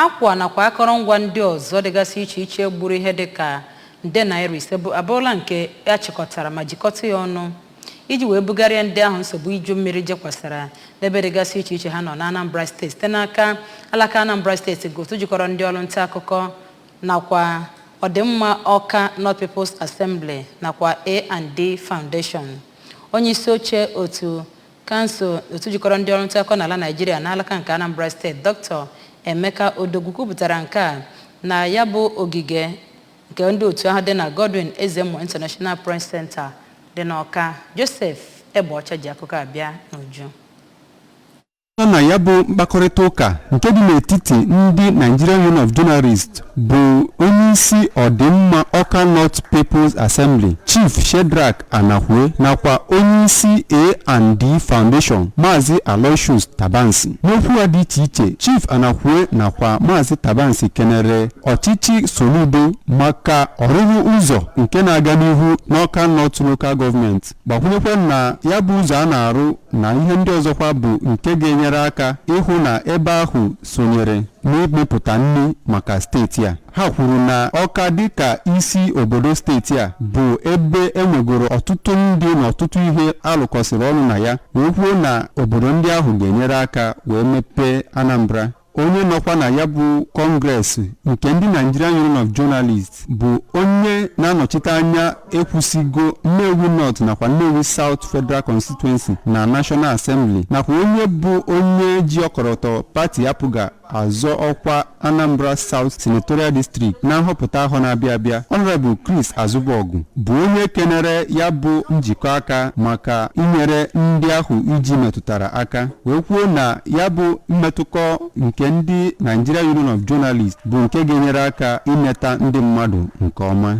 Akwa nakwa akọrọngwa ndị ọzọ dịgasị iche iche gburu ihe dịka nde naira 5 abụrụla nke a chịkọtara ma jikọta ya ọnụ iji wee bugarịa ndị ahụ nsogbu iju mmiri jekwasara n'ebe dịgasị iche iche ha nọ na Anambra Steeti, site n'aka alaka Anambra Steeti nke otu jikọrọ ndị ọrụ nta akụkọ nakwa ọdịmma Ọka North People's Assembly nakwa A&D Foundation. Onye isi oche otu kansụl otu jikọrọ ndị ọrụ nta akụkọ n'ala Naijiria n'alaka nke Anambra Steeti, Dr. Emeka Odogwu, kwupụtara nke a na ya bụ ogige nke ndị otu ahụ dị na Godwin Ezemo International Press Center dị n'Ọka. Joseph Egbeọcha ji akụkọ abịa n'uju. Nọ na ya bụ mkpakọrịta ụka nke dị n'etiti ndị Nigerian Union of Journalists bụ onyeisi ọdịmma Ọka North People's Assembly, Chief Shedrack Anahue, nakwa onyeisi A&D Foundation, Maazị Aloysius Tabansi. N'okwu ha dị iche iche, Chief Anahue nakwa Maazị Tabansi kenere ọchịchị Soludo maka ọrụrụ ụzọ nke na-aga n'ihu n'Ọka North Local Government, gbakwunyekwa na ya bụ ụzọ a na-arụ na ihe ndị ọzọkwa bụ nke ga-enyere aka ịhụ na ebe ahụ sonyere n'imepụta nri maka steeti a. Ha kwuru na Ọka, dịka isi obodo steeti a, bụ ebe enwegoro ọtụtụ ndị na ọtụtụ ihe alụkọsịrị ọnụ na ya, wee kwuo na obodo ndị ahụ ga-enyere aka wee mepee Anambra. Onye nọkwa na ya bụ congress nke ndị Nigerian Union of Journalists bụ onye na-anọchite anya Ekwusigo, Nnewi North nakwa Nnewi South Federal Constituency na National Assembly, nakwa onye bụ onye ji ọkọlọtọ pati APGA azọ ọkwa Anambra South Senatorial District na nhọpụta ahụ na-abịa abịa, Honorable Chris Azụbọgụ, bụ onye kenere ya bụ njikọ aka maka inyere ndị ahụ iji metụtara aka, wee kwuo na ya bụ mmetụkọ nke ndị Nigeria Union of Journalists bụ nke ga-enyere aka ineta ndị mmadụ nke ọma.